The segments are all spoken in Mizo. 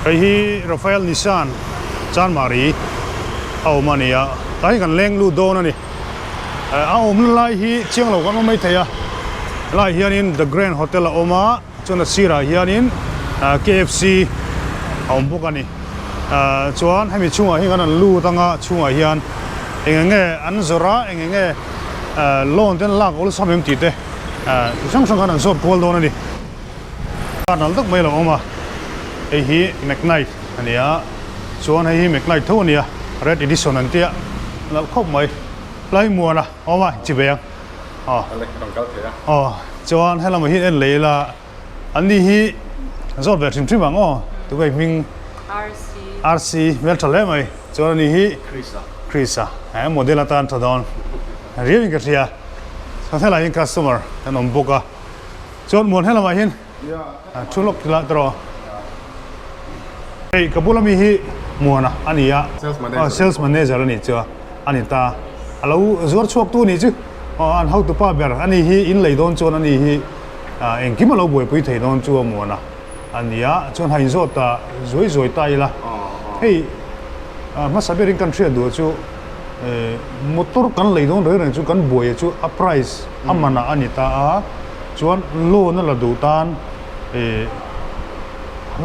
Hei hi Rafael Nissan Chanmari a awm a ni a, tah hi kan leng lut dawn a ni. A awmna lai hi chiang lo kan awm mai thei a, helaiah hianin The Grand Hotel a awm a, chuan a sirah hianin KFC a awm bawk a ni. Chuan hemi chhungah hian kan han lut ang a, chhungah hian eng eng nge an zawrh a, eng eng nge loan te an lak awlsam em tih te chi hrang hrang khan an zawt kual dawn a ni. Car nalh tak mai a lo awm a, hei hi Magnite a ni a, chuan hei hi Magnite tho a ni a, Red Edition an tia, nalh khawp mai, tlai muan a awm a, chi ve ang aw aw chuan helamah hian en leh ila an ni hi zawt ve hrim hrim ang aw tunge hming RC hmeltha hle mai chuan ani hi Chris-a he model atan tha dawn riau in ka hria chuan helaiah hian customer an awm bawk a. Chuan muan helamah hian thu lawk ti lah tawh. Hei ka bula mi hi Muana a ni a, sales manager a nih chu a ni ta. A lo zuar chhuak tu a nih chu an hotupa ber a ni hi in lei dawn chuan a ni hi engkim a lo buaipui thei dawn chu a Muana a ni a. Chuan ha inzawt ta zuai zuai ta ila. Hei hmasa berin kan hriat duh chu Motor kan lei dawn reng reng chu kan buaia chu a price a manah a ni ta a, chuan loan a la duh tan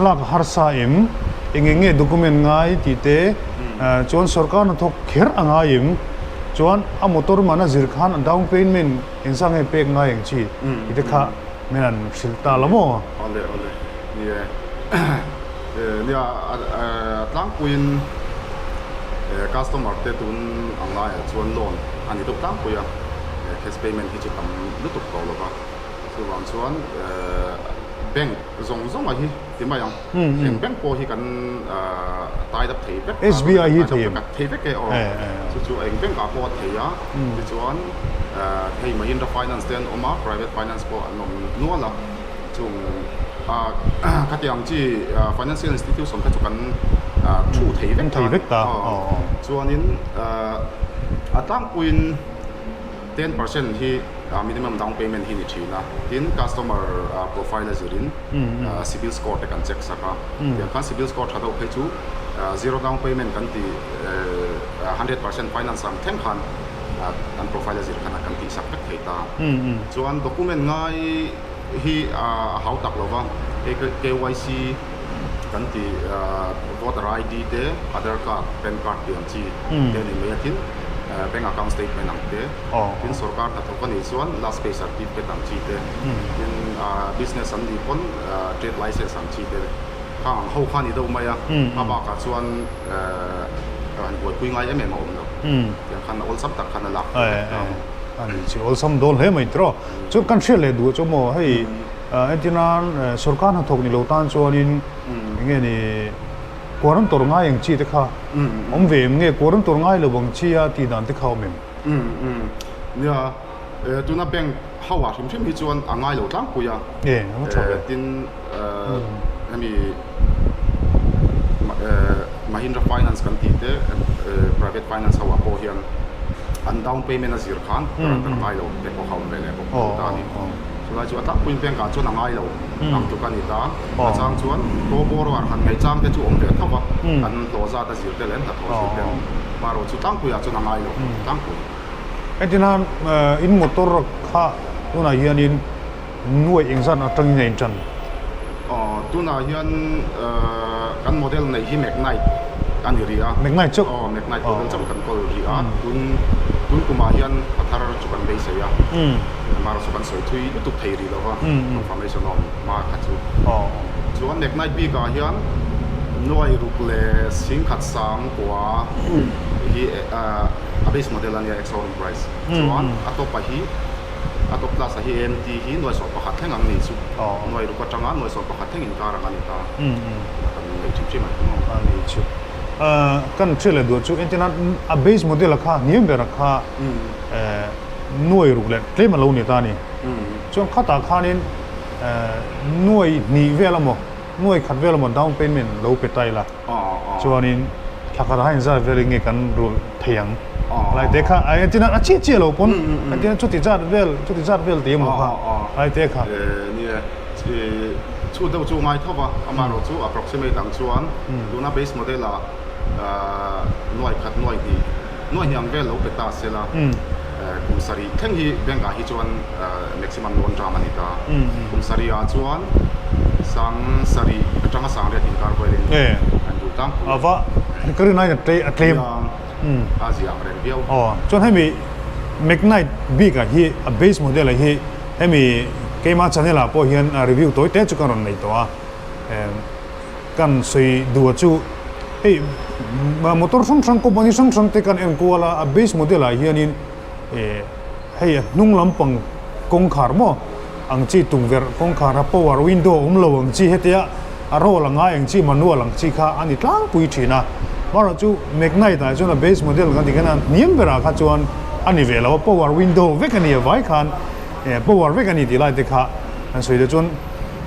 lak a harsa em, eng eng nge document ngai tih te, chuan sorkar hnathawk kher a ngai em, chuan a motor man a zir khan a down payment eng zah nge pek ngai ang chi tih te kha min han hrilh ta lo maw? Awle awle ni e. Nia tlangpuiin customer te tun ang laiah chuan loan a ni deuh tlangpui a, cash payment hi chu tam lutuk tawh lo va, chuvang chuan bank zawng zawng a hi ti mai ang, eng bank pawh hi kan tied up thei vek a, SBI hi thei em? Thei vek e aw, chu chu eng bank ah pawh a thei a, tichuan hei Mahindra Finance te an awm a, private finance pawh an awm nual a. Chung khatiang chi financial institution kha chu kan thu thei vek ta. Thei vek ta. Chuanin a tlangpuiin 10% hi minimum down payment hi ni thin a. Tin customer profile a zirin CIBIL score te kan check sak a. Tiang khan CIBIL score tha deuh phei chu zero down payment kan ti 100% finance ang thleng khan an profile a zir khan kan tihsak vek thei ta. Chuan document ngai hi a hau tak lo va, KYC kan tih voter ID te, Aadhaar card, PAN card tih ang chi te a ni mai a, tin bank account statement ang te, tin sorkar hnathawk a nih chuan last pay certificate ang chi te, tin business an nih pawn trade license ang chi te kha ang ho kha a ni deuh mai a, a bakah chuan han buaipui ngai em em a awm lo, tiang khan awlsam tak khan a lak theih vek ta. A ni chu awlsam dawn hle mai tiraw. Chuan kan hriat leh duh chu maw hei entir nan sorkar hnathawk ni lo tan chuanin eng nge ni quarantine ngai ang chi te kha awm ve em nge quarantine ngai lo ang chi a tih dan te kha awm em? Nia tuna bank ho ah hrim hrim hi chuan a ngai lo tlangpui a tin hemi Mahindra Finance kan tih te private finance ho ah pawh hian an down payment a zir khan guarantor ngai lo te pawh kha awm ve leh bawk tho ta a ni. Chulai chu a tlangpuiin bank ah chuan a ngai lo ang tluk a ni ta. A chang chuan to borrower han ngaih chang te chu awm ve tho va, an hlawh zat a zir te leh an hnathawh zir te marawh chu tlangpui ah chuan a ngai lo tlangpui. Hetiang in motor kha tunah hianin Nuaih engzat atangin a intan? Aw, tunah hian kan model neih hi Magnite a ni rih a. Magnite chauh? Aw, Magnite model chauh kan kawl rih a. Tun tun kumah hian a thar chu kan beisei a. Amaherawhchu chu kan sawi thui lutuk thei rih lo va, confirmation a awm hma kha chu. Chuan Magnite bikah hian nuaih ruk leh singkhat sang kua hi a base model a nia, ex-showroom price. Chuan a top ah hi. A top class ah hi AMT hi nuai 11 thleng ang ni chu. Nuai ruk atanga nuai 11 thleng inkar ang a ni ta. Kan neih hrim hrim a ni. A ni chu. Kan hriat leh duh chu entirna a base model a kha hniam ber a kha nuai ruk leh tlem a lo ni ta a ni. Chuan khatah khanin nuai hnih vel emaw nuai khat vel emaw down payment lo pe ta ila. Chuanin thla khat a inzat vel in nge kan rulh thei ang lai te kha a entir a chiah chiah lo pawn entir chuti zat vel chuti zat vel tih emaw kha lai te kha. Nia. Chhut deuh chu ngai tho va, amaherawhchu approximate ang chuan tuna base model ah nuai khat nuai hnih, nuai hnih ang vel lo pe ta se la, kum sarih thleng hi bank ah hi chuan maximum loan term a ni ta. Kum sarih ah chuan sang sarih atanga sang riat inkar velin an duh tlangpui. Ava ka rin aiin a tlem. A zia ang reng viau. Aw, chuan hemi Magnite bik ah hi a base model ah hi hemi keima channel ah pawh hian review tawi te chu ka rawn nei tawh a, kan sawi duh chu hei motor hrang hrang company hrang hrang te kan en kual a, a base model ah hianin hei a hnung lampang kawngkhar maw ang chi tukverh kawngkhar a power window awm lo ang chi hetia a roll a ngai ang chi manual ang chi kha a ni tlangpui thin a marawh chu Magnite ah chuan a base model kan tih khan a hniam berah kha chuan a ni ve lo a power window vek a ni a vai khan eh power vek a ni tih lai te kha han sawi te chuan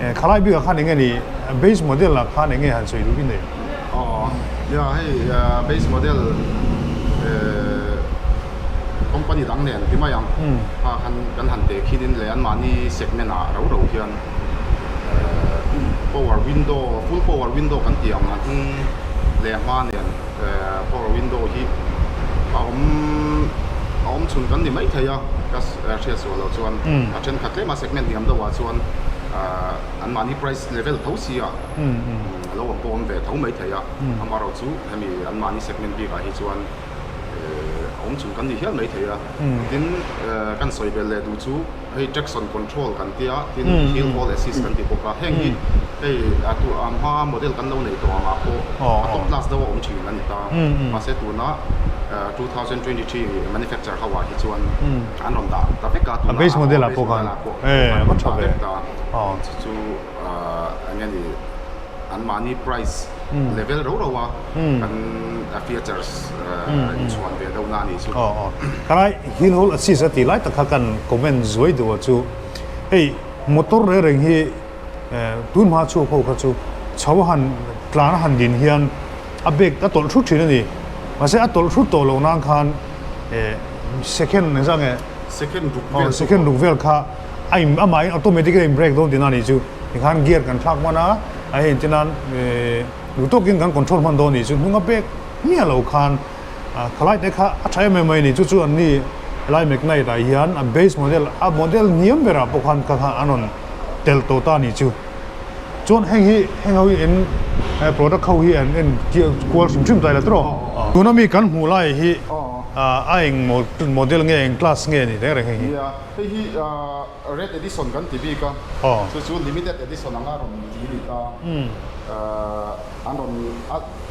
eh khalai bikah khan eng nge ni base model ah khan eng nge han sawi duh i nei? Aw nia hei base model eh company dang nen ti mai ang kha khan kan han teh khinin leh anmahni segment ah ro ro hian power window full power window kan tih ang a hnung leh hma nen power window hi a awm a awm chhun kan ni maithei a ka hriat suah loh chuan a thenkhat tlem a segment hniam deuh ah chuan anmahni price level tho si ah a lo awm pawh awm ve tho maithei a amaherawhchu hemi anmahni segment bik ah hi chuan a awm chhun kan ni hial maithei a tin kan sawi belh leh duh chu hei traction control kan tia tin hill hold assist kan ti bawk a heng hi hei a tu a hma model kan lo nei tawh ang ah pawh a top class deuh a awm thin a ni ta mahse tuna 2023 manufacture ho ah hi chuan an rawn dah ta vek a tuna base model ah pawh khan an rawn dah vek ta chu chu eng nge ni anmahni price level ro ro a kan features inchhuan ve deuh na a nih chu. Aw aw. Khalai hill hold assist a tih lai tak kha kan comment zuai duh a chu hei motor reng reng hi tun hma chhuak ho kha chu chho a han tlan a han din hian a bag a tawlh thut thin a ni. Mahse a tawlh thut tawh loh nan khan second engzah nge second ruk vel second ruk vel kha a in amahin automatic a in brake dawn tihna a nih chu. Tikhan gear kan thlak hman a, a hei entir nan duh tawkin kan control hman dawn a nih chu hnung a pek miah lo khan khalai te kha a tha em em mai a ni. Chu chu an ni helai Magnite ah hian a base model a model hniam berah pawh khan kha khan an rawn tel tawh ta a nih chu. Chuan heng hi heng ho hi in product ho hi an en kual hrim hrim ta ila tawh. Tuna mi kan hmuh lai hi a eng model nge eng class nge a ni reng reng heng hi. Hei hi Red Edition kan ti bik a, chu chu Limited Edition anga rawn ti a ni ta. An rawn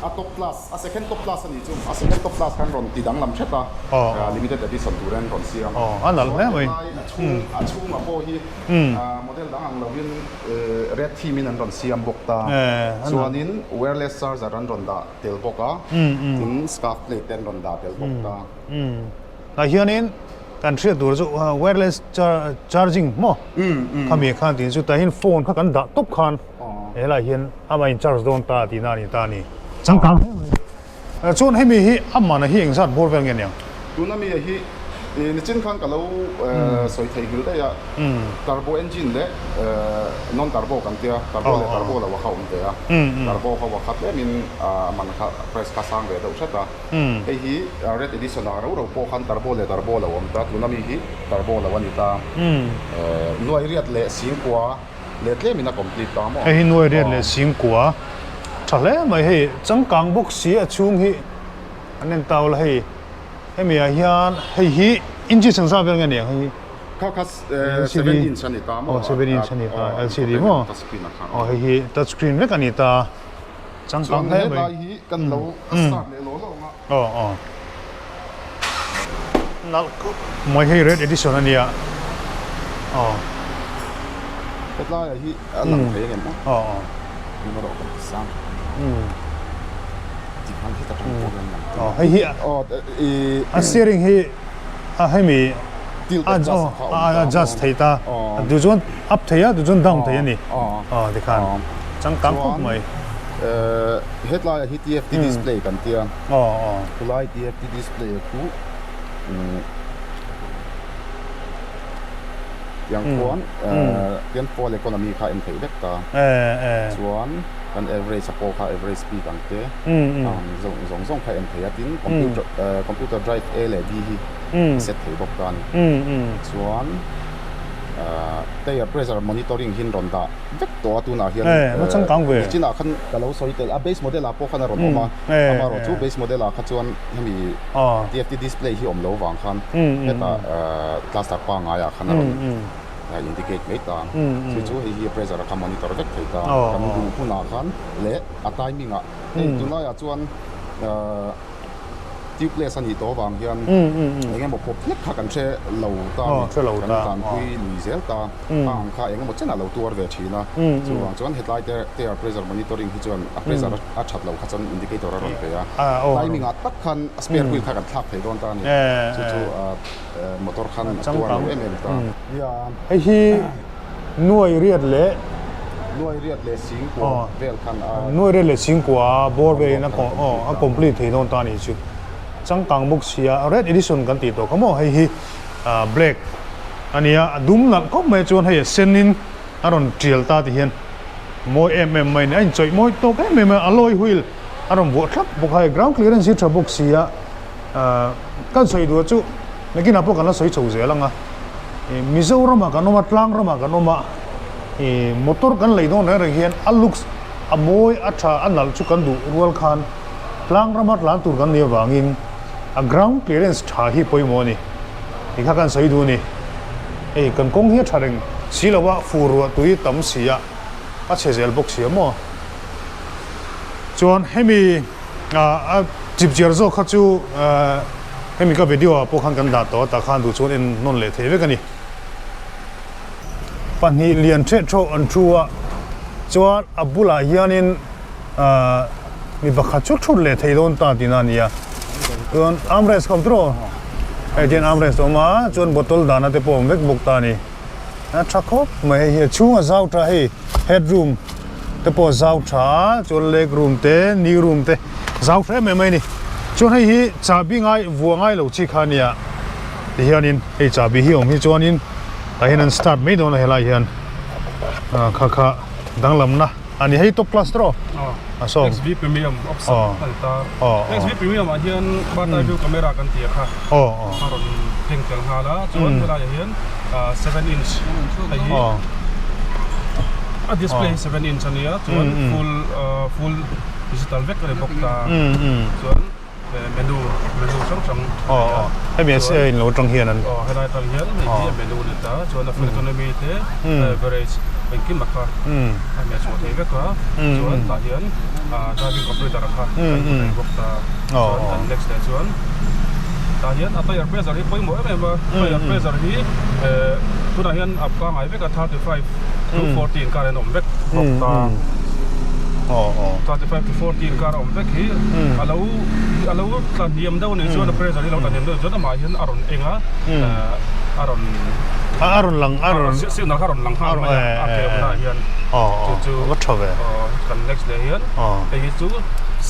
a top class, a second top class a nih chu, a second top class khan rawn ti danglam hret a, Limited Edition tur hian rawn siam. A nalh hle mai. A chhung a chhungah pawh hi model dang ang lovin red theme in an rawn siam bawk ta. Chuanin wireless charger an rawn dah tel bawk a, tin scarf plate te an rawn dah tel bawk ta. Tah hianin kan hriat tur chu wireless charging maw khami khan tih chu tah hian phone kha kan dah tawp khan helai hian amah in charge dawn ta tihna a ni ta a ni. Changkang hle mai. Chuan hemi hi a mana hi engzat bawr vel nge niang? Tuna mi hi nichin khan ka lo sawi thei nghilh daih a, turbo engine leh non turbo kan tia, turbo leh turbo lo a kha awm ve a, turbo ho a khat tlemin a man kha price kha sang ve deuh hret a. Hei hi Red Edition ah rau rau pawh khan turbo leh turbo lo awm ta, tuna mi hi turbo lo a ni ta. Nuai riat leh singkua leh tlemin a complete ta maw? Hei hi nuai riat leh singkua tha hle mai hei changkang bawk si a chhung hi an en tau la hei hemi ah hian hei hi inches engzat vel nge ni ang hei hi? Kha kha 7 inch a ni ta maw? Aw 7 inch a ni ta LCD maw? Touch screen a kha. Aw hei hi touch screen vek a ni ta. Changkang hle mai. Chuan helai hi kan lo start leh law law ang a. Aw aw. Nalh khawp mai hei red edition a nia. Aw. Hetlaiah hi a lang thei ang em aw? Aw aw. Eng erawh kan ti sang. Tikhan heta tang pawh hian lang thei. Aw hei hi. Aw i. A steering hi a hemi. Tilt adjust kha a awm ta. A adjust thei ta. Aw. Duh chuan up thei a, duh chuan down thei a ni. Aw. Aw tikhan. Changkang khawp mai. Hetlaiah hi TFT display kan tia. Aw aw. Khulai TFT display a khu. Tiang khuan tian fuel economy kha en theih vek ta. Chuan kan average a pawh kha average speed ang te ang zawng zawng zawng kha en thei a. Tin computer computer drive A leh B hi set thei bawk ta a ni. Chuan tyre pressure monitoring hi an rawn dah vek tawh a tunah hian nichinah khan ka lo sawi tel a base model ah pawh khan a rawn awm a. Amaherawhchu base model ah kha chuan hemi TFT display hi awm lo vang khan hetah cluster pangaiah khan a rawn indicate mai ta. Chu chu hei hi pressure kha monitor vek thei ta. Kan duh hunah khan leh a timing ah hei tunlaiah chuan tubeless a nih tawh avang hian eng emaw pawp hlek kha kan hre lo ta a ni. Kan tlanpui lui zel ta. A ang kha eng emaw chen a lo tuar ve thin a. Chuvang chuan hetlai te tyre pressure monitoring hi chuan a pressure a that loh kha chuan indicator a rawn pe a. Timing ah tak khan spare wheel kha kan thlak thei dawn ta a ni. Chu chu motor khan a tuar lo em em ta. Hei hi nuai riat leh Nuai riat leh singkua vel khan a Nuai riat leh singkua bawr velin a complete thei dawn ta a nih chu. Changkang bawk sia red edition kan tih tawh kha maw hei hi black a nia a dum nalh khawp mai chuan hei a sen in a rawn tial ta ti hian mawi em em mai a ni a inchawih mawi tawk em em a alloy wheel a rawn vuah thlap bawk a hei ground clearance hi tha bawk si a kan sawi duh chu nakinah pawh kan la sawi chho zel ang a Mizoram ah kan awm a tlang ramah kan awm a ih motor kan lei dawn reng reng hian a looks a mawi a tha a nalh chu kan duh rual khan tlang rama tlan tur kan nih avangin a ground clearance tha hi pawimawh a ni tih kha kan sawi duh a ni. Hei kan kawng hi a tha reng si lo a, fur ruah tui tam si a, a chhe zel bawk si a maw. Chuan hemi a chip chiar zawk kha chu hemi ka video ah pawh khan kan dah tawh a tah khan duh chuan en nawn leh thei vek a ni. Pahnih lian theh thawh an thu a, chuan a bulah hianin Mi pakhat chu thut leh thei dawn ta tihna a ni a, chuan armrest kha awm tawh rawh, hei tihian armrest a awm a, chuan bottle dahna te pawh a awm vek bawk ta a ni, a tha khawp mai hei hi a chhung a zau tha hei head room te pawh a zau tha a, chuan leg room te knee room te zau tha em em mai a ni, chuan hei hi chahbi ngai vuah ngai lo chi kha a nia tihianin hei chahbi hi a awm hi chuanin tah hian an start mai dawn a helai hian kha kha danglamna. A ni hei top class tawh a sawm. XV Premium option a ni ta. XV Premium ah hian bird eye view camera kan tih a kha a rawn keng tel nghal a chuan helai ah hian 7 inch hei hi a display hi 7 inch a nia chuan full full digital vek a ni bawk ta chuan menu menu hrang hrang a nei a hemi a in lo atang hian an aw helai atang hian hei hi a menu a ni ta chuan a fuel economy te average engkim a kha a hmeh chhuah thei vek a chuan tah hian driving computer a kha kan hmu thei bawk ta chuan kan next leh chuan tah hian a tyre pressure hi pawimawh em em a tyre pressure hi tunah hian a pangngai vek a 35 to 40 inkar hian a awm vek bawk ta. 35 to 40 inkar a awm vek hi a lo a lo tla hniam deuh anih chuan a pressure hi lo tla hniam deuh chuan amah hian a rawn eng a a rawn a rawn lang a rawn signal kha a rawn lang nghal mai a a ke awmna ah hian chu chu a va tha ve kan next leh hian hei hi chu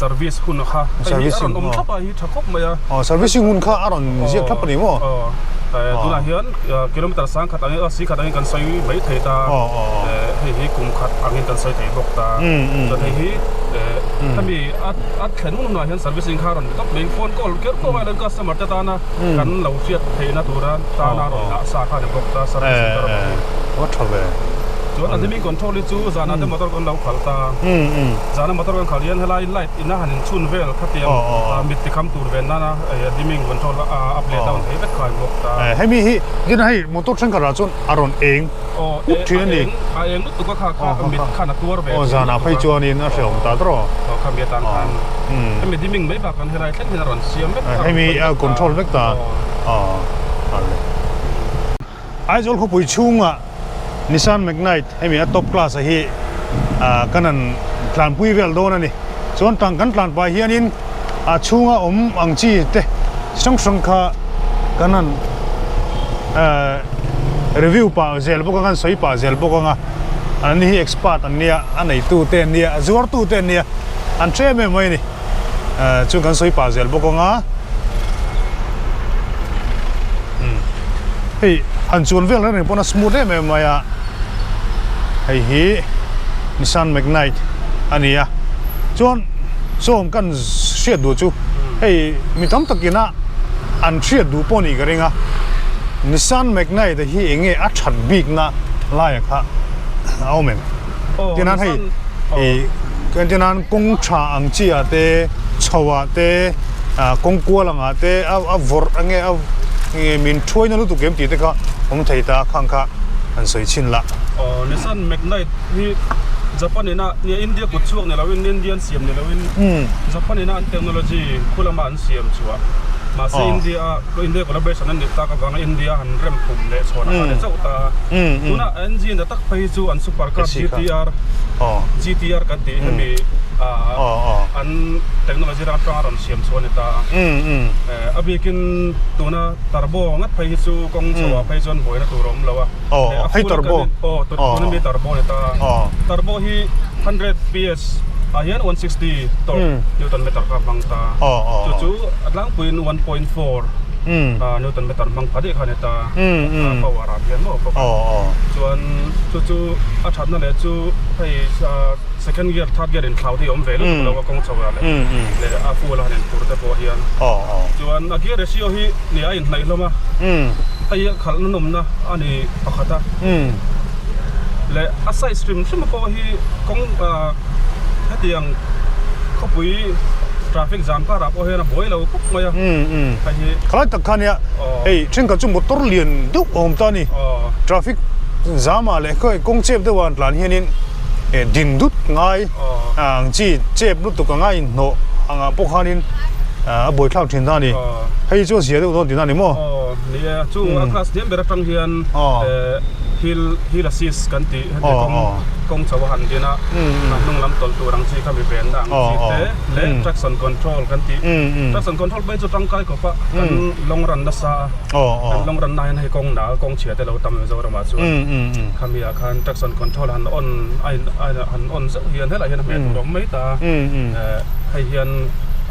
service hun kha hei hi a rawn awm thlap a hi tha khawp mai a servicing hun kha a rawn ziak thlap a ni maw tunah hian kilometer sang khat angin si khat angin kan sawi mai thei ta hei hi kum khat angin kan sawi thei bawk ta chuan hei hi hemi a a thlen hun hunah hian servicing kha a rawn ni tawp mai phone call kher pawh ngailo customer te tana kan lo hriat theihna tura tana rawn dah sa kha a ni bawk ta servicing kha a rawn ni a tha ve chuan a dimming control hi chu zanah te motor kan lo khalh ta zana motor kan khalh hian helai light ina han inchhun vel khatiang mit ti kham tur ve nana dimming control a up leh down thei vek kha a ni bawk ta hemi hi tin hei motor thenkhatah chuan a rawn eng ut thin a ni. A eng lutuk a kha kha mit khan a tuar ve. Aw zanah phei chuanin a hreawm ta tawh. Aw kha mi atan khan hemi dimming mai bakah helai thleng hian a rawn siam vek ta. Hemi a control vek ta. Aw ale. Aizawl khawpui chhungah Nissan Magnite hemi a top class a hi kan han tlanpui vel dawn a ni. Chuan tang kan tlan pah hianin a chhunga awm ang chi te hrang hrang kha kan han review pah zel bawk ang a, an sawi pah zel bawk ang a, an ni hi expert an nia, a neitu te an nia, a zuartu te an nia, an hre em em mai a ni. Chuan kan sawi pah zel bawk ang a, hei. Han chuan vel reng reng pawn a smooth em em mai a, hei hi Nissan Magnite a ni a, chuan sawm kan hriat duh chu hei mi tam takin a an hriat duh pawh nih ka ring a, Nissan Magnite hi eng nge a that bikna laia kha a awm em? Tinan hei ih tinan kawng tha ang chi ah te chho ah te ah kawng kual ang ah te a a vawrh a nge a nge min thuai na lutuk em tih te kha awm thei ta khang kha han sawi chhin lah. Aw Nissan Magnite hi Japan in a nge India kut chhuak ni lo in Indian siam ni lo in Japan in a an technology khu lama an siam chhuah mahse India a India collaboration an nih tak avanga India han rem khum leh chhawn a kha ni chauh ta a tuna engine a tak phei hi chu an super car GTR GTR kan tih hemi an technology ram atanga rawn siam chhuah a ni ta a a bikin tuna turbo ngat phei hi chu kawng chho ah phei chuan buaina tur a awm lo a a full a kan aw tuna mi turbo a ni ta a turbo hi 100 PS ah hian 160 torque newton meter kha a hmang ta chu chu a tlangpuiin 1.4 newton meter hmang pha daih kha a ni ta a power ah hian maw bawk a chuan chu chu a thatna leh chu hei second gear third gear inthlau te hi a awm ve lutuk lo a kawng chho ah leh leh a full a han inphur te pawh hian chuan a gear ratio hi nih a inhnaih hlawm a hei hi khalhna nawmna a ni pakhat a leh a size hrim hrim pawh hi kawng hetiang khawpui traffic jam karah pawh hian a buai lo khawp mai a hei hi Khalai tak kha nia hei thenkhat chu motor lian deuh a awm ta a ni traffic jam ah leh kawng chep deuh ah an tlan hianin din dut ngai ang chi chep lutuk anga inhnawh angah pawh khanin a buaithlak thin ta a ni hei chu a zia deuh dawn tihna a ni maw? Aw ni e chu a class hniam ber atang hian hill hill assist kan tih heti kawng kawng chho a han din a a hnung lam tawlh tur ang chi kha mi venna ang chi te leh traction control kan tih traction control phei chu tangkai khawp a kan long run nasa a kan long run na hian hei kawng nal kawng chhia te lo tam Mizoram ah chuan khami ah khan traction control han on a in han on zeuh hian helai hian a hmeh tur a awm mai ta a hei hian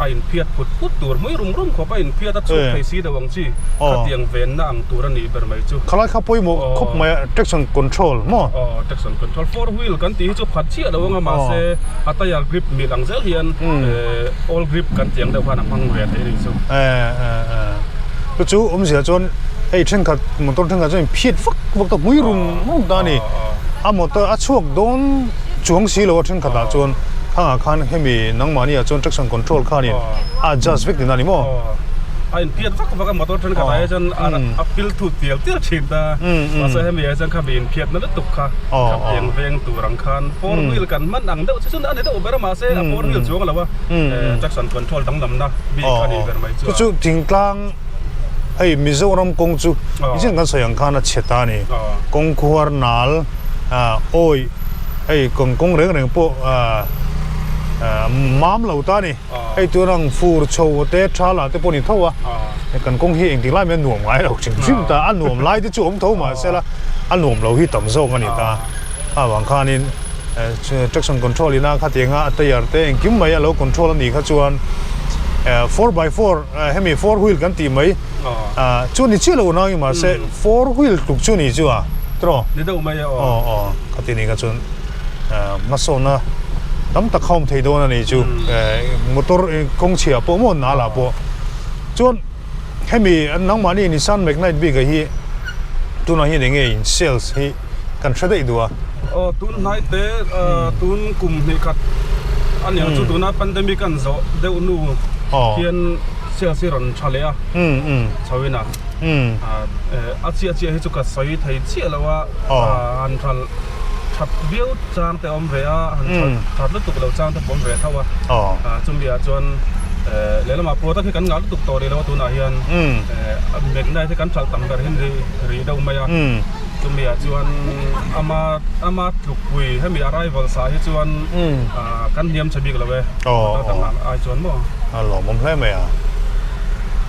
a inphiat put put tur mai rum rum khawp a inphiat a chhuk thei si deuh ang chi khatiang venna ang tur a nih ber mai chu. Khalai kha pawimawh khawp mai a traction control maw? Aw traction control four wheel kan tih hi chu phat chiah lo anga mahse a tire grip mil ang zel hian all grip kan tih ang deuh khan a hmang ve thei a nih chu. Chu chu awmzia chuan hei thenkhat motor thenkhat chuan inphiat vak vak ta hmui rum rum ta a ni. A motor a chhuak dawn chuang si lo a thenkhat ah chuan khangah khan hemi nangmahni ah chuan traction control khanin a adjust vek tina a ni maw? A inphiat vak vak a motor thenkhat ah hian chuan a pil thut tial tial thin ta mahse hemi ah hian chuan khami inphiat na lutuk kha khatiang veng tur ang khan four wheel kan hman ang deuh chu chuan a ni deuh ber a mahse a four wheel chuang lo a traction control danglamna bik a nih ber mai chu a. Chu chu thingtlang hei Mizoram kawng chu nichin kan sawi ang khan a chhe ta a ni. Kawng khuar nal awi hei kawng kawng reng reng pawh mam lo ta a ni. Hei tun ang fur chho te tha lah te pawh a ni tho a, kan kawng hi engtik lai mai a nuam ngai lo hrim hrim ta, a nuam lai te chu awm tho mahse la a nuam lo hi tam zawk a ni ta. A vang khanin traction control ina khatianga a tyre te engkim mai a lo control a nih kha chuan 4x4 hemi four wheel kan tih mai chu ni chiah lo nangin mahse four wheel tluk chu ni chu a tiraw ni deuh mai a aw aw khati nih kha chuan hmasawnna tam tak kha awm thei dawn a ni chu motor kawng chhia pawh maw nal ah pawh chuan hemi nangmahni Nissan Magnite bik ah hi tunah hian eng nge in sales hi kan hre daih duh a. Aw tun hnai te tun kum hnih khat a niang chu tuna pandemic an zawh deuh nu hian sales hi rawn tha leh a chhoin a a chiah chiah hi chu ka sawi thei chiah lo a han ral that viau chang te awm ve a han that lutuk lo chang te pawh awm ve tho a chumi ah chuan lehlamah product hi kan ngah lutuk tawh rih lo a tunah hian Magnite hi kan hralh tam ber hi rih deuh mai a. Chumi ah chuan ama ama tlukpui hemi arrival sa hi chuan kan hniam chhe bik lo e motor dang ah ai chuan maw. A lawmawm hle mai a.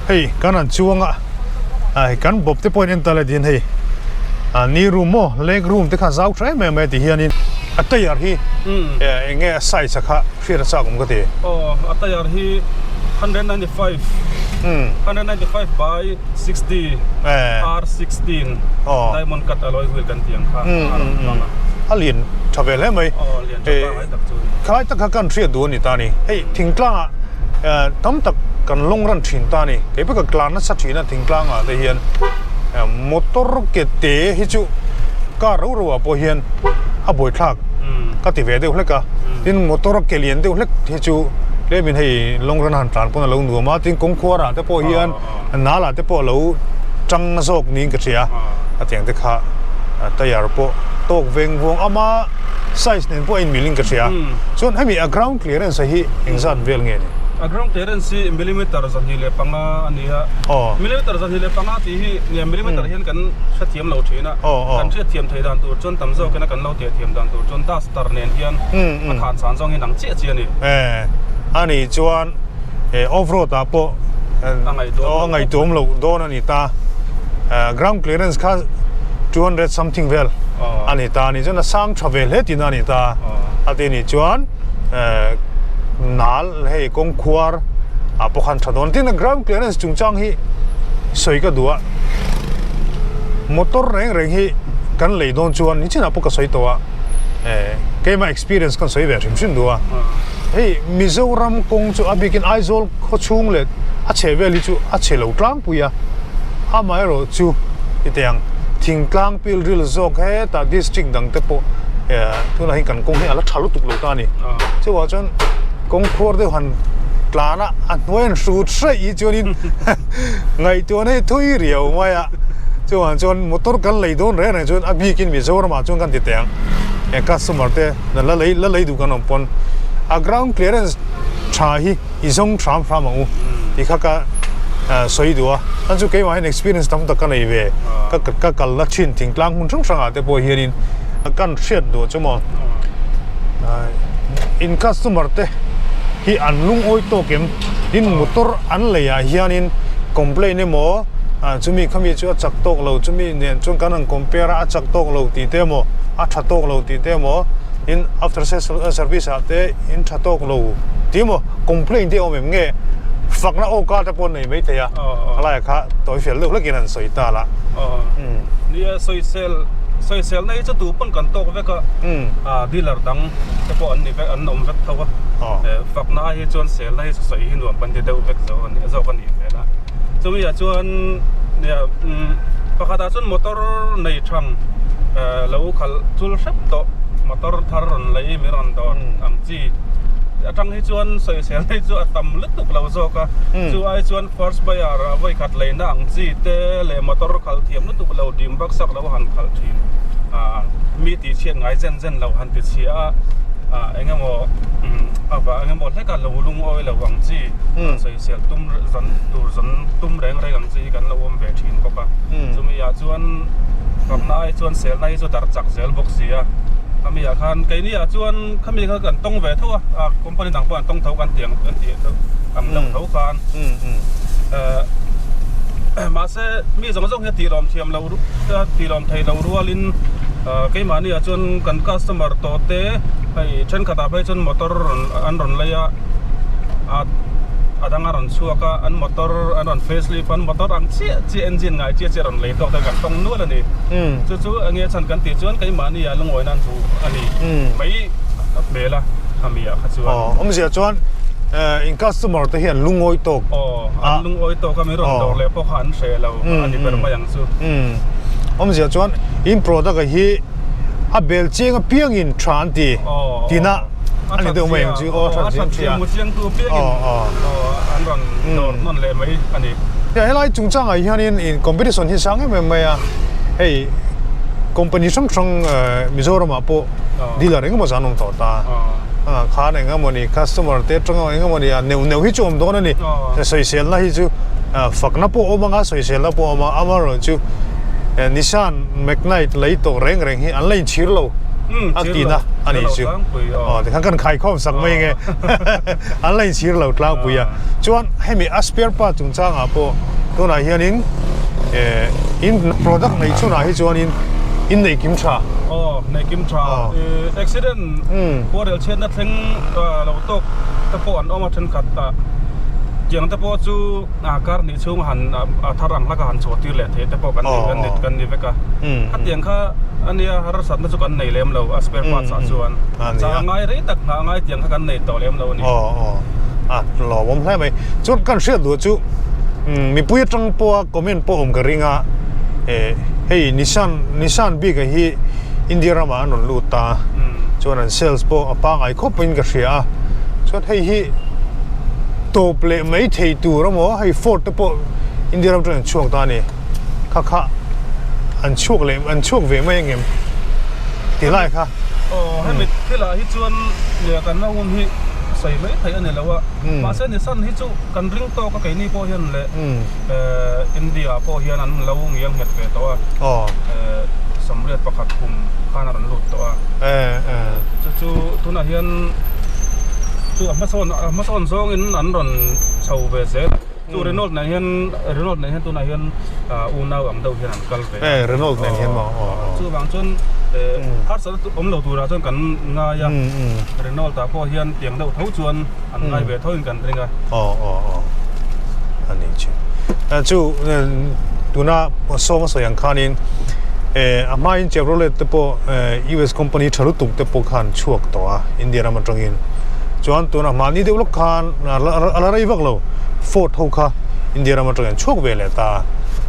Hei kan han chuang a ai kan bawp te pawhin en ta le tiin hei a ni room maw leg room te kha zau tha em em mai ti hianin a tyre hi eng nge a size a kha hriat a chak awm ka ti. Aw a tyre hi 195 195 by 60 R16 diamond cut alloy wheel kan tih ang kha a rawn hmang a. A lian tha ve hle mai. Aw lian tha pangai tak chu a ni. Khalai tak kha kan hriat duh a ni ta ni. Hei thingtlangah tam tak kan lawng ran thin ta ni. Kei pawh ka tlan nasa thin a thingtlangah te hian motor ke te hi chu car rau rauah pawh hian a buaithlak ka ti ve deuh hlek a. Tin motor ke lian deuh hlek hi chu tlemin hei lawng ran han tlan pawn a lo nuam a tin kawngkhuar ah te pawh hian nal ah te pawh a lo tang zawk niin ka hria a tiang te kha tyre pawh tawk veng vuang ama size nen pawh a inmil in ka hria chuan hemi a ground clearance a hi engzat vel nge ni? A ground clearance hi millimeter 25 a ni a millimeter 25 tih hi nia millimeter hian kan hrethiam lo thin a kan hriatthiam theih dan tur chuan tam zawkin a kan lo tehthiam dan tur chuan duster nen hian a khan san zawng hi nang chiah chiah a ni. A nih chuan off road ah pawh a ngaihtuam loh dawn a ni ta. Ground clearance kha 200 something vel a ni ta a nih chuan a sang tha ve hle tihna a ni ta. A ti nih chuan nal hei kawng khuar ah pawh khan tha dawn. Tin a ground clearance chungchang hi sawi ka duh a, motor reng reng hi kan lei dawn chuan nichinah pawh ka sawi tawh a. Keimah experience kan sawi ve hrim hrim duh a, hei Mizoram kawng chu a bikin Aizawl khaw chhung leh a chhe vel hi chu a chhe lo tlangpui a, amaherawh chu hetiang thingtlang pilril zawk hetah district dang te pawh tunah hian kan kawng hi a la tha lutuk lo ta a ni. Chuvang chuan kawng khuar deuh han tlan a, a hnuai an hrut hraih hi chuanin ngaihtuahna hi thui riau mai a, chuvang chuan motor kan lei dawn reng reng chuan a bikin Mizoramah chuan kan ti teh ang. He customer te la lei la lei duh kan awm pawn a ground clearance tha hi i zawng hram hram ang u tih kha ka sawi duh a chuan chu keimah hian experience tam tak ka nei ve ka ka kal na thin thingtlang hmun hrang hrangah te pawh hianin kan hriat duh chu maw in customer te hi an lungawi tawk em tin motor an lei ah hianin complaint emaw chumi khami chu a chak tawk lo chumi nen chuan kan han compare a a chak tawk lo tih te emaw a tha tawk lo tih te emaw tin after sales service ah te in tha tawk lo tih emaw complaint te a awm em nge fakna aw ka te pawh an nei mai thei a khalai ah kha tawi fel deuh hlekin an sawi ta la. Nia sawisel sawisel na hi chu tu pawn kan tawk vek a dealer dang te pawh an ni vek an awm vek tho a fakna ai hi chuan sel na hi chu sawi hi nuam kan ti deuh vek zawk a nih hmel a chumi ah chuan nia pakhat ah chuan motor nei thang lo khalh chul hrep tawh motor thar rawn lei min rawn dawr ang chi atang hi chuan sawisel hi chu a tam lutuk lo zawk a chu ai chuan first buyer a vawi khat leina ang chi te leh motor khalh thiam lutuk lo dim vak sak lo han khalh thin mi tih chhiat ngai zen zen lo han ti chhia a eng emaw ava eng emaw hlek a lo lungawi lo ang chi sawisel tum zan tur zan tum reng reng ang chi hi kan lo awm ve thin bawk a chumi ah chuan fakna ai chuan selna hi chu darh chak zel bawk si a khami ah khan keini ah chuan khami kha kan tawng ve tho a company dang pawh an tawng tho kan tih ang kan tih ang deuh tho khan mahse mi zawng zawng hi a tih lawm thiam lo tih lawm thei lo rualin keimahni ah chuan kan customer tawh te hei thenkhat ah phei chuan motor an rawn lei a a dang a rawn chhuak a an motor an rawn facelift an motor ang chiah chiah engine ngai chiah chiah rawn lei tawk te kan tawng nual a ni chu chu enge chhan kan tih chuan keimahni ah lungawi nan chu a ni mai a hmel a khami ah kha chuan aw awmzia chuan in customer te hian lungawi tawk aw an lungawi tawk a mi rawn dawr leh pawh kha an hreh lo a ni ber mai ang chu awmzia chuan in product a hi a bel chiang apiangin tha an ti tihna a ni deuh mai ang chu aw a that zia mu chiang tu piangin an rawn dawr hnawn leh mai a ni. Helai chungchangah hianin in competition hi sang em em mai a, hei company hrang hrang Mizoramah pawh dealer engemaw zan awm tawh ta khan engemawni customer te atanga engemawni a neuh neuh hi chu awm dawn a ni, sawiselna hi chu fakna pawh a awm anga sawiselna pawh a awm a, amaherawhchu Nissan Magnite lei tawh reng reng hi an la inchhir lo. a tihna a nih chu aw tikhan kan khaikhawm sak mai nge an la inchhir lo tlangpui a chuan hemi a spare part chungchangah pawh tunah hianin eh in product nei chhunah hi chuanin in nei kim tha aw nei kim tha accident khuarel chhiatna thleng lo tawk te pawh an awm a thenkhat ah. Tiang te pawh chu kar hnih chhung han a thar ang hlaka han chhuah tir leh thei te pawh kan ni kan ni vek a. Khatiang kha ania harsatna chu kan nei lem lo a spare parts ah chuan. Chah ngai rei tak nghah ngai tiang kha kan nei tawh lem lo a ni. A lawmawm hle mai. Chuan kan hriat duh chu mipui atang pawha comment pawh awm ka ring a, hei Nissan Nissan bik ah hi India ramah an rawn lut ta chuan an sales pawh a pangngai khawp in ka hria a, chuan hei hi tawp leh mai thei tur emaw hei Ford te pawh India ram atang an chhuak ta a ni, kha kha an chhuak leh an chhuak ve mai angem ti lai kha. Aw hemi thilah hi chuan kan la hun hi sawi mai theih a ni lo a, mahse Nissan hi chu kan ring tawk a keini pawh hian leh India ah pawh hian an lo ngiang nghet ve tawh a, Samriat pakhat kum khan a rawn lut tawh a, chu chu tunah hian chu a hmasawn a hmasawn zawngin an rawn chho ve zel a, chu Renault nen hian Renault nen hian tunah hian unau ang deuh hian an kal ve a, Renault nen hian maw chuvang chuan harsatna awm lo turah chuan kan ngai a, Renault ah pawh hian tiang deuh tho chuan an ngai ve tho in kan ring a. Aw aw aw a ni chu. Chu tuna sawm a sawi ang khanin a hmain Chevrolet te pawh US company tha lutuk te pawh khan chhuak tawh a India ram atangin. Chuan tuna mahni deuh lawk khan a la rei vak lo Ford ho kha India ram atangin chhuak ve leh ta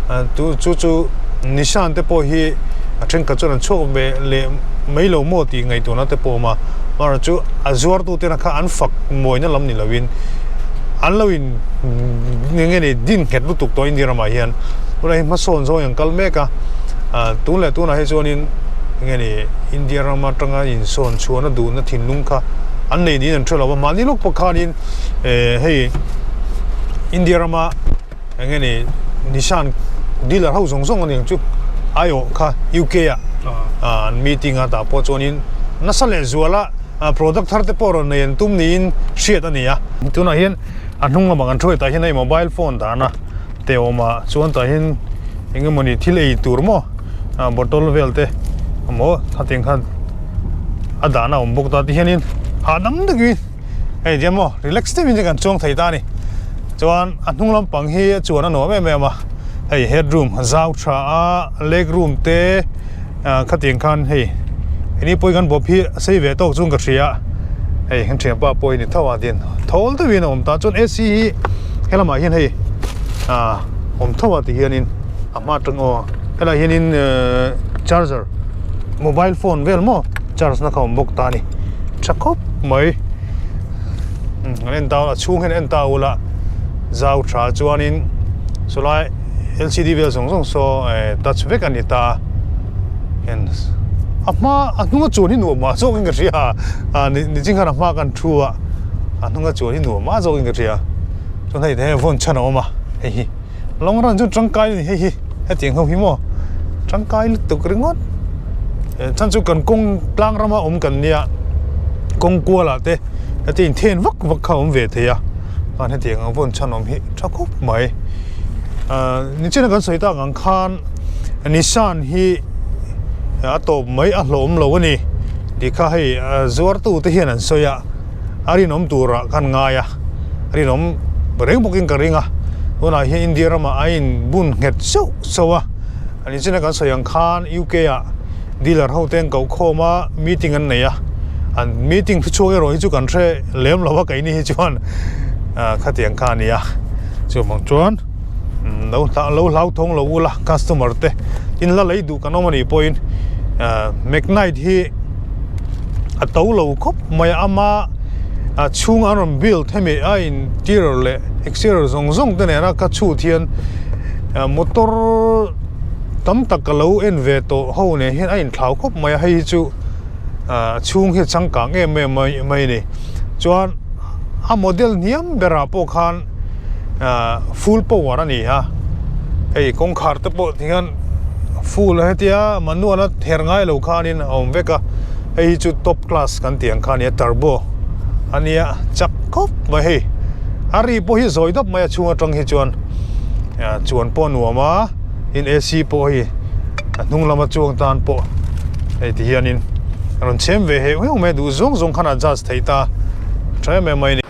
a. Chu chu Nissan te pawh hi a thenkhat chuan an chhuak ve leh mai lo maw tih ngaihtuahna te pawh a awm a. Amaherawhchu a zuartute kha an fak mawina lam ni lovin an lo in nge ni din nghet lutuk tawh India ramah hian tunah hi hmasawn zawng in an kal mek a ah tun leh tunah hi chuanin nge ni India ram atanga insawn chhuahna duhna thinlung kha an nei niin an hre lo va mahni lawk pawh khanin eh hei India rama eng nge ni Nissan dealer ho zawng zawng a ni ang chu aiawh kha U_K ah an meeting a tah pawh chuanin nasa leh zuala product thar te pawh rawn nei an tum niin hriat a ni a. Tunah hian a hnung lamah kan thu tah hian hei mobile phone dahna te a awm a chuan tah hian eng emawni thil ei tur maw bottle vel te emaw hetiang khan a dahna a awm bawk ta tihianin hahdam takin hei tiang maw relax deuhin kan chuang thei ta a ni chuan a hnung lampang hi a chuan a nuam em em a hei headroom a zau tha a leg room te. Khatiang khan hei heni pawhin kan bawp hi a sei ve tawk chuan ka hria hei kan thianpa pawh hi ni tho a tin thawl deuhin a awm ta chuan A_C hi helamah hian hei ah awm tho a ti hianin a hma atang aw helaiah hianin ehh charger mobile phone vel maw charge na kha a awm bawk ta a ni tha khawp mai an en ta a chhung hian en ta ula zau tha chuanin sawlai L_C_D vel zawng zawng saw eh touch vek a ni ta hian a hma a hnunga chuan hi nuam mah zawk in ka hria a ni niching khan a hma khan thu a a hnunga chuan hi nuam mah zawk in ka hria chuan hei hei vawn chhan a awm a hei hi long run chu tangkai a ni hei hi hetiang ho hi maw tangkai lutuk ringawt eh chhan chu kan kawng tlang rama awm kan nia kawng kual ah te heti inthen vak vak kha a awm ve thei a chuan hetiang ang vawn chhan awm hi tha khawp mai. Nichina kan sawi tak ang khan Nissan hi a tawp mai a hlawm lo a ni tih kha hei zuartu te hian an sawi a, a rinawm turah khan ngai a, a rinawm reng bawkin ka ring a, tunah hian India ramah a inbun nghet zauh zauh a, nichina kan sawi ang khan U_K ah dealer ho te an koh khawm a, meeting an nei a, an meeting thu chhuak erawh hi chu kan hre lem lo a keini hi chuan khatiang kha a ni a. Chuvang chuan lo lo hlauthawng lo ula customer te in la lei duh kan awm anih pawhin Magnite hi a to lo khawp mai a ama a chhung an rawn build hemi a interior leh exterior zawng zawng te nena ka chhut hian motor tam tak ka lo en ve tawh ho nen hian a inthlau khawp mai a hei hi chu a chhung hi a changkang em em mai a ni chuan a model hniam berah pawh khan full power a ni a hei kawngkhar te pawh ti hian full hetia manual a ther ngai lo khanin a awm vek a hei hi chu top class kan tih ang kha a ni a turbo a nia chak khawp mai hei a ri pawh hi zawi dap mai a chhung atang hi chuan chuan pawh a nuam a tin A_C pawh hei a hnung lama chuang tan pawh hei ti hianin a rawn chhem ve heuh heuh mai a duh zawng zawng khan a adjust thei ta tha em em mai a ni.